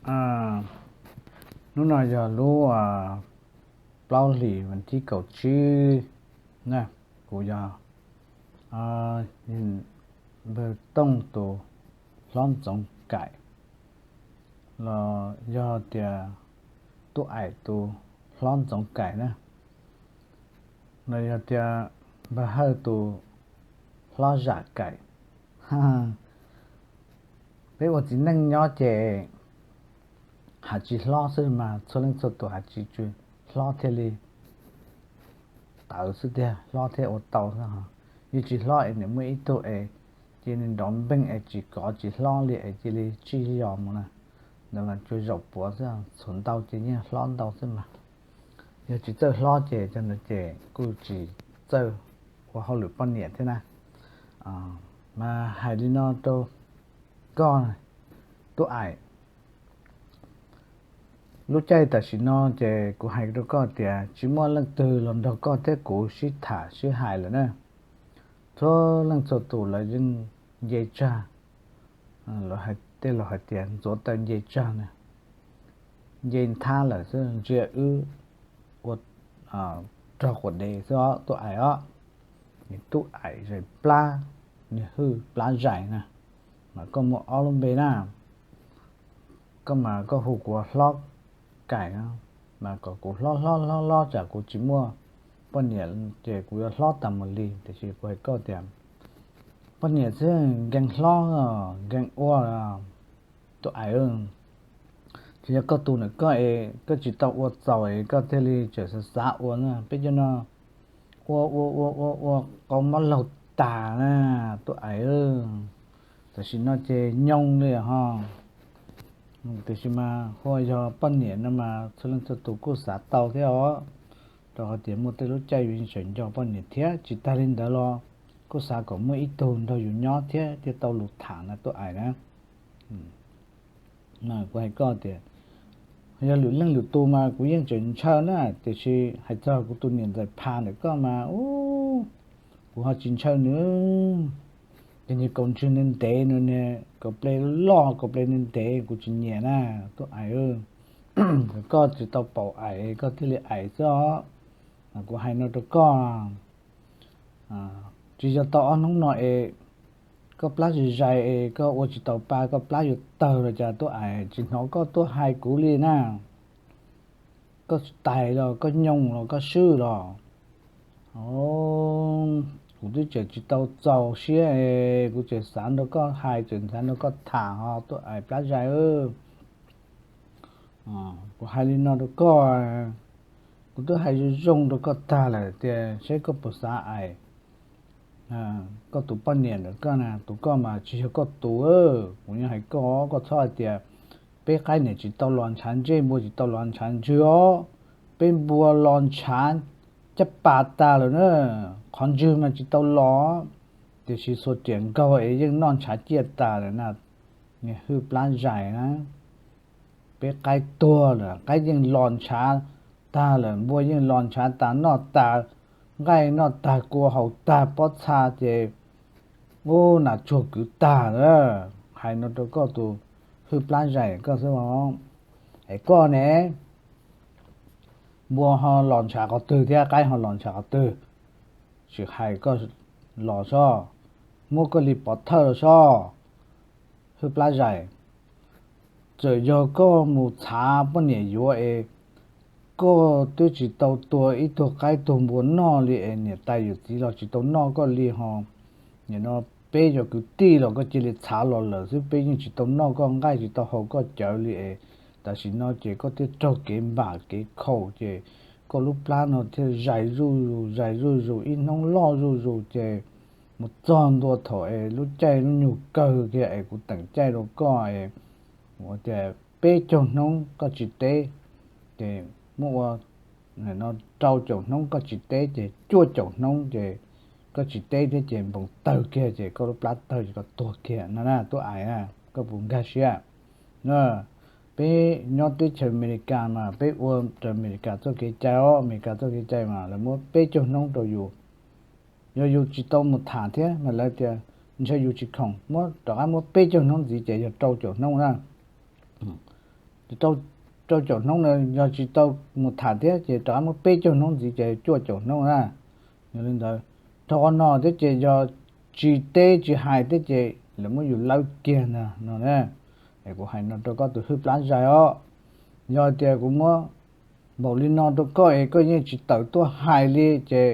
Hnub no yog lub plaub hlis vas thib kaum tsib na, kuv yog npawg Tooj tus hlob Ntxoov Kaim, los yog tias Tub Aim tus hlob Ntxoov Kaim na, los yog tias npawg Hawj tus hlob Zam Kaim. Peb ua txiv neej nyob ces has tsis hlob xwb mas txhua leej txhua tus has tsis tsis hlob thiaj li tawv xwb tiag, hlob thiaj ua tau xwb. Yus tsis hlob es nws muaj ib tug es cia li nrov npeej es tsis kov tsis hlob li es cia li tsij yos mus na, ntawd mas tsuas zaum puav xwb, txhuv ntau ces yeej hlob ntau xwb mas. Yog tsis txawj hlob ces cov ntawd ces kuj tsis txawj ua hauj lwm poj niam thiab na. Mas hais li no rau koj, Tub Aim, lub caij tam sim no ces kuv hais rau koj tias tsis muaj leej twg los nrog koj thiab kuv sib tham sib hais lawm na. Txhua leej txhua tus lawv yeej nce tsag, tej laus hais tias ntxuav taw nce tsag na, nce nthab lawm xwb, ntsia wb ua rog quas dev xwb os Tub Aim os. Nws Tub Aim Zais Plab, nws Hwj Plab Zais na, mas koj muaj ob lub npe na. Koj mas koj hu kuv hlob Kaim, mas kom kuv hlob hlob hlob hlob tsam kuv tsis muaj poj niam ces kuv yuav hlob tas mus li. Tiam sis kuv hais koj tias poj niam xwb nkees hlob nkees ua, Tub Aim. Tsis yog koj tus ntawm koj es koj tsis tau ua txaus es koj thiaj li tseem xav xav ua na. Peb cov no ua ua ua ua ua qau mob laug tas na, Tub Aim. Tam sim no ces nyoo li ho, tiam sis mas hu ua yog poj niam no mas txhua leej txhua tus kuj xav tau thiab os, rau qhov tias muaj tej lub caij yus yeej tseem nco poj niam thiab. Tsis tag li ntawd los kuj xav kom muaj ib tug nrog yus nyob thiab thiaj tau lus tham na Tub Aim na. Kuv hais koj tias yog lwm leej lwm tus mas kuv yeej tseem ntshaw na, tiam sis hais txog kuv tus niam ntxawm Pha ntawm koj mas, u, kuv ho tsis ntshaw nws. Ces niag kaus ntswg ntev ntev no, niag kaus ples loj kaus ples ntev ntev kuv tsis nyiam na, Tub Aim. Koj tsis tau paub Aim koj thiaj li Aim xwb os. Kuv hais no rau koj, tsis yog tau ob hnub no es koj plab zis zais es koj ua tsis tau pa, koj plab yuav tawg los cas Tub Aim, tsis hnov koj tuaj hais kuv li na. Koj tais los koj nyooj los koj swj los, kuv twb tseem tsis tau txaus siab es kuv tseem xav nrog koj hais, tseem xav nrog koj tham ho Tub Aim Plab Zais. Kuv hais li no rau koj, kuv twb hais zoo zoo rau koj tag lawm tias seb koj puas xav Aim koj tus poj niam ntawm koj na, tus koj mas tsis yog koj tus. Kuv yeej hais koj, koj txhob hais tias peb qaib niam tsis tau los ntshav ntsej, npua tsis tau los ntshav ntswg os. Peb npua los ntshav caj pas tas lawm na, qhov ntswg mas tsis tau los, tiam sis xuas riam nkaug es yeej noj ntshav ciaj tas lawm na, niag Hwj Plab Zais na. Peb qaib tuag lawm, qaib yeej los ntshav tag lawm, npua yeej los ntshav tas, noj tas, nqaij noj tag, kua haus tag, pob txha ces ub nas tsuag kwv tag lawm. Hais no rau koj tus Hwj Plab Zais koj xwb os. Es koj ne, npua ho los ntshav qhov twg thiab qaib ho los ntshav qhov twg? Tsis hais koj los sob, muab koj li pov thawj los sob, Hwj Plab Zais. Txawm yog koj mus txhav poj niam yuav es koj twb tsis tau tua ib tug qaib tug npua noj li es niam tais yawm txiv los tsis tau noj koj li ho. Nim no peb cov kwv tij los koj cia li txhav los lawm xwb, peb yeej tsis tau noj koj nqaij tsis tau haus koj cawv li es tam sim no ces koj thiaj raug kev npam kev khaum ces koj lub plab no thiaj zais zuj zus zais zuj zus ib hnub loj zuj zus ces mus txog ntua thaum es lub caij lub nyug kawg kiag es kuv teem caij rau koj es ua tias peb caug hnub koj tsis teb, ces muab ua no rau caum hnub koj tsis teb, ces cuaj caum hnub ces koj tsis teb thiab ces npoos tawg kiag ces koj lub plab tawg ces koj tuag kiag no na Tub Aim na, koj puas nkag siab? Peb nyob teb chaws Amelikas mas peb ua raws Amelikas txoj kev cai os, Amelikas txoj kev cai mas lawv muab peb caug hnub rau yus. Yog yus tsis tau mus tham thiab mas lawv tias ntshe yus tsis khoom, muab rov qab muab peb caug hnub ntxiv ces yog rau caum hnub na. rau caum hnub no yog tsis tau mus tham thiab ces rov qab muab peb caug hnub ntxiv ces cuaj caum hnub na. Yog li ntawd, rau qhov no thiab ces yog tsis teb tsis hais thiab ces lawv muab yus lawb kiag ntag no na. Es kuv hais no rau koj tus hwj plab zais os, yog tias kuv muab npaum li no rau koj es koj yeej tsis tawm tuaj hais li ces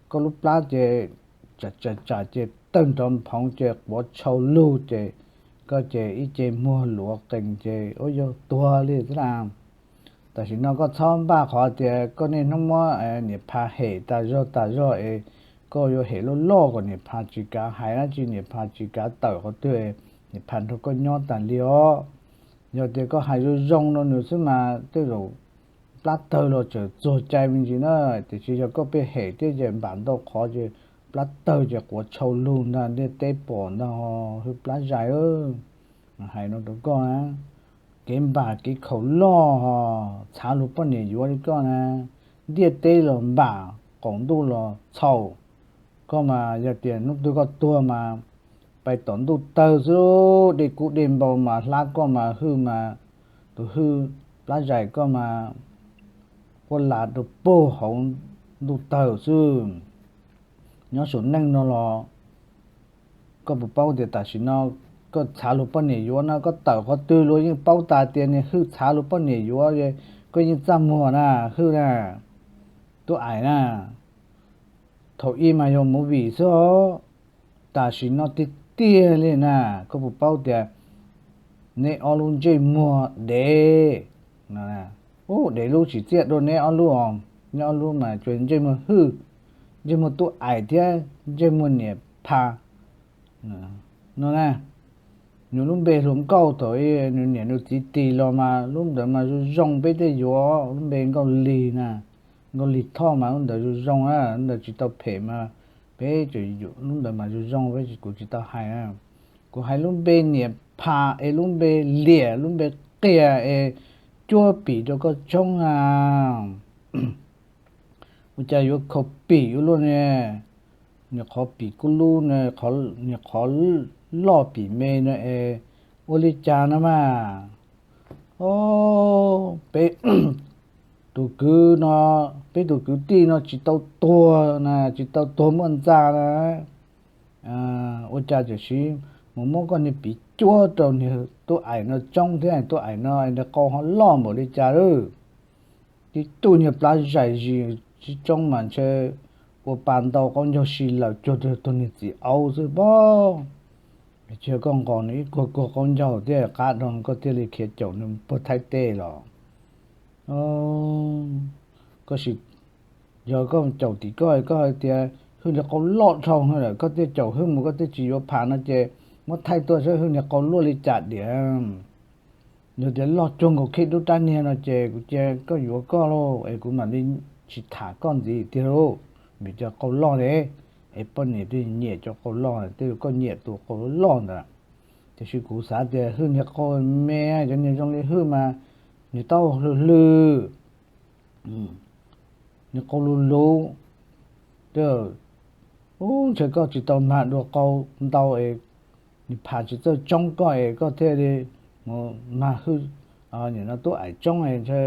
koj lub plab ces tsam tsam tsam ces tawg nrov nphoov ces quav tshau lug ces koj ces ib ce muag luav qees ces ua yog tuag li xwb na. Tam sim no koj txhob npaj qhov tias koj niaj hnub muab niam Pha hem tas zog tas zog es koj yuav hem loj loj kom niam Pha tsis kav hais dab tsi, niam Pha tsis kav tawm qhov twg, niam Pha nrog koj nyob tas li os. Yog tias koj hais zoo zoo rau nws xwb mas tej zaum plab tawg los tseem txuag cai me ntsis na, tiam sis yog koj pheej hem thiab ces npam ntau qhov ces plab tawg ces quav tshau lug ntag, ntiaj teb pom ntag hwj plab zais. Hais no rau koj na, kev npam kev khaum loj, txhav luag poj niam yuav li koj na, ntiaj teb los npam, qaum ntuj los txhaum. Koj mas yog tias hnub twg koj tuag mas pais tom ntuj tawg xwb, dej kub dej npau mas hlab koj mas hwj mas, tus hwj plab zais koj mas quaj lav rau puag hauv ntuj tawg xwb. Nyob saum neej no los koj puas paub tias tam sim no koj txhav luag poj niam yuav no koj tawm qhov twg luag yeej paub tas tias niag hwj txhav luag poj niam yuav, koj yeej txaj muag na, hwj na, tub Ais na. Thaum ub mas yog movie xwb os, tam sim no tiag tiag li na, koj puas paub tias neb ob lub ntsej muag dev, ub, dev lub tsis txiaj dua neb ob lub os, neb ob lub mas tsuas ntsej muag hwj, ntsej muag tub Ais thiab ntsej muag niam Pha no na. Nws lub npe hluas nkauj thaum nws niam nws txiv tis los mas lub ntawd mas zoo zoo peb thiaj yuav, lub npe Nkauj Lig na. Nkauj Lig Thoj mas lub ntawd zoo zoo na, lub ntawd tsis tau phem mas peb tseem yuav lub ntawd mas zoo zoo, peb kuv tsis tau hais na. Kuv hais lub npe niam Pha es lub npe liam, lub npe qias es cuab pim rau koj tsob na. Ua cas yuav khaus pim ua luaj ne? Niag qhov pim kub lub, niag qhov loj pim me no es ua li cas no mas? Peb tus kwv no, peb tus kwv tij no tsis tau tuag na, tsis tau tuag muaj ntxa na. Ua cas tam sim mus muab koj niag piv cuab rau niag tub Ais no tsoob thiab, tub Ais no niag qau ho loj npaum li cas lawm. Tib tug niag plab zais zis tsis tsoob mas ntshe ua pa ntau qaub ncaug si lawm cuag tug niag txiv aub xwb pob. Tsis yog koj nqos nws ib kuag kuag qaub ncaug thiab qab rau koj thiaj li khiav caum nws puag Thaib teb los? Koj sim, yog koj caum tim koj, koj hais tias hwj niag qau loj dhau lawm koj thiaj caum hwj mus, koj thiaj tsis yuav Pha no ces muab thaij tuaj saib hwj niag qau luaj li cas diam. Yog tias loj cuag nkaus Khej Dub Rab Niag no ces kuv cia koj yuav koj lauj, es kuv mam li tsis tham koj ntxiv tiag lauj, vim cov qau loj ne, es poj niam twb nyiam cov qau loj, tej zaum koj nyiam tus qau loj ntawd. Tiam sis kuv xav tias hwj niag qau me, cov niag zoo li hwj mas niag taub hau hlwb hlwb, niag qau luv luv, ub, ntshe koj tsis tau mag dua qau ntau es niag Pha tsis txawj tsoob koj es koj thiaj li mus mag hwj, nim no tub Ais tsoob es ntshe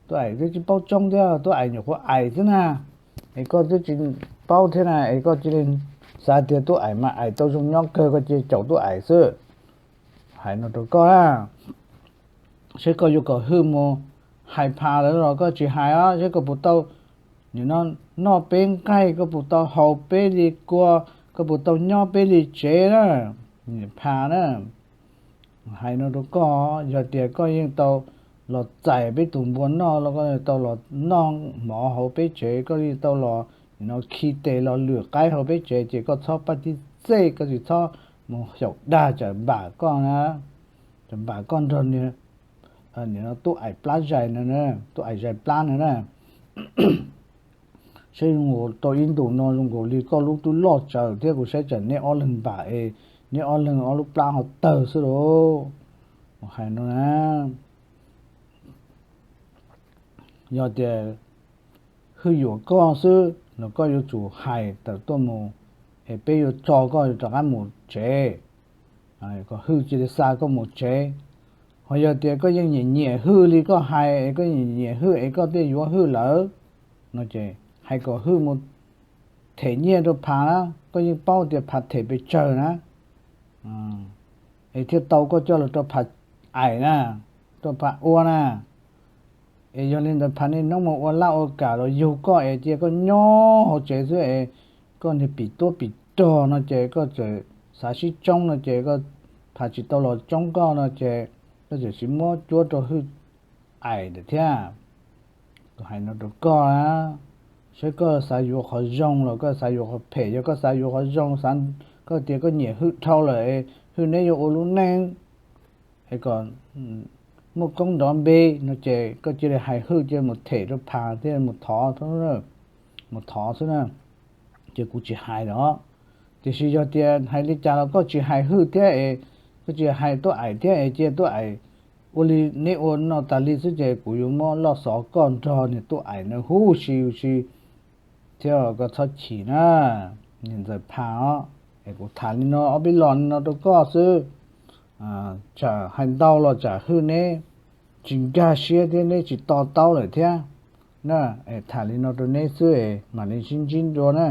tub Ais twb tsis paub tsoob thiab, tub Ais nyuam qhuav Ais xwb na, es koj twb tsis paub thiab na, es koj cia li xav tias tub Ais mas Ais tau zoo nyob kawg koj cia li caum tub Ais xwb. Hais no rau koj na, seb koj yuav kom hwj mus hais Pha lawv los koj tsis hais os, seb koj puas tau nim no noj peb nqaij, koj puas tau haus peb li kua, koj puas tau nyob peb li tsev na, niam Pha na. Hais no rau koj, yog tias koj yeej tau los txais peb tus npua noj los koj tau los noj mov hauv peb tsev, koj yeej tau los nim no khi tes los lwm qaib hauv peb tsev ces koj txhob paj tib txej, koj tsis txhob mus xyaum dag tsam npam koj na, tsam npam koj nrog nim no tub Ais plab zais no, tub Ais zais plab no na. Saib zoo nkaus tau ib ntus no zoo nkaus li koj lub twb loj tsawv thiab, kuv saib tsam neb ob leeg npam es neb ob leeg ob lub plab ho tawg xwb lauj. Hais no na, yog tias hwj yuam koj xwb los koj yuav tsum hais tawm tuaj mus, es peb yuav tso koj rov qab mus tsev, kom hwj cia li xa koj mus tsev. Ho yog tias koj yeej nyiam nyiam Hwj li koj hais es koj nyiam nyiam Hwj es koj thiaj yuav Hwj lawm no ces hais kom Hwj mus them nyiaj rau Phav na, koj yeej paub tias Phav them pes tsawg na, es thiaj tau koj coj los rau Phav aim na, rau Phav ua na. Es yog li ntawd Phav niaj hnub mus ua laj ua kam los yug koj es cia koj nyob hauv tsev xwb es koj niag pim tuab pim rog no ces koj txawm xav sib tsoob no ces Phav tsis tau los tsoob koj no ces koj txawm tsis muab cuab rau Hwj aim thiab. Kuv hais no rau koj na, saib koj xav yuav qhov zoo los koj xav yuav qhov phem. Yog koj xav yuav qhov zoo, koj tias koj nyiam Hwj dhau lawm, Hwj neb yuav ua lub neej es kom muaj koob nrov npe no ces koj cia li hais Hwj cia li mus them rau Phav thiab mus thov, mus thov xwb na. Ces kuv tsis hais lawm. Tiam sis yog tias hais li cas los koj tsis hais Hwj thiab es koj tsis hais Tuab Aim thiab es cia Tuab Aim ua li neb ua no tas li xwb ces kuv yuav muab loj xov koj nrog niag Tuab Aim na huv si huv si thiab, koj txhob chim na, niag ntxawm Phav os. Es kuv tham li no ob peb los li no rau koj xwb, tsam hais ntau los tsam Hwj neb tsis nkag siab thiab neb tsis to taub lawm thiab na. Es tham li no rau neb xwb es mam li sib ntsib dua na.